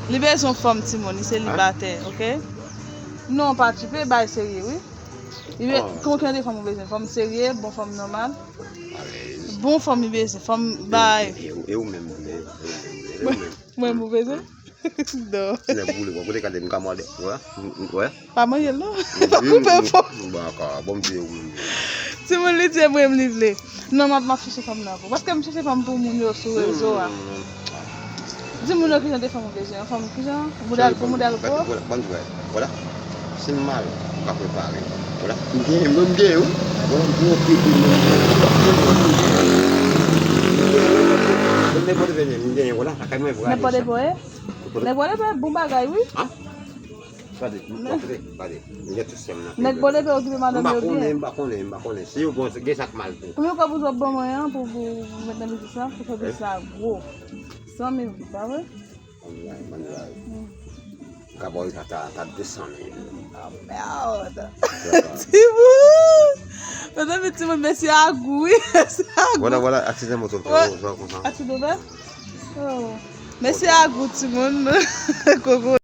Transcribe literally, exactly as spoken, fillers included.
Li bezwen fanm timoun, li selibatè, ok? Non, pa tchipe, bay serye, wi. Li be- Konbyen de fanm ou bezwen? Fanm serye, bon fanm nòmal? Bon fanm li bezwen, fanm bay. E ou menm, e ou menm, e ou menm. Mwen, mwen bezwen? Non. Nèg boule, bon, kote gade m ka mòde, wè, wè. Pa manje l non. Pa koupe fò. Baka, bon, m di ou menm. Timoun li di mwen li vle. Non, m ap, m ap chèche fanm nan pou. Paske m chèche fanm pou moun yo sou rezo a. Di moun yo ki jan de fanm ou bezwen. Yon fanm ki jan? Modèl, pou modèl gwo? Vwala, vwala. Si m mal, ou ka prepare. Vwala. M genyen, mwen m genyen, wi. Vwala, m gen yon pil, pil, mwen m genyen. Mwen nenpòt kote m genyen, vwala. Lakay mwen, vwala. Nenpòt kote. Nèg Bòdepè bon bagay, wi. Gade, m kote, gade. M gen tout sè m nan. Nèg Bòdepè okipe madanm yo byen. M pa konnen, m pa konnen, m pa konnen. Si yo bon, gen sa k mal tou. Konbyen kòb ou t ap ban mwen an pou, pou, pou met nan biznis la? Pou fè biznis la gwo. San mil goud, pa vre? Bann bagay, bann bagay. M ka ba w ta, ta, ta de san mil. Ah, merde. Timoun! Mezanmi, timoun, mesye a gou, wi. Mesye a gou. Vwala, vwala, aksidan moto, fè w, fè w konsa. Aksidan, ben? Oh. Mesye a gou, timoun. Koko.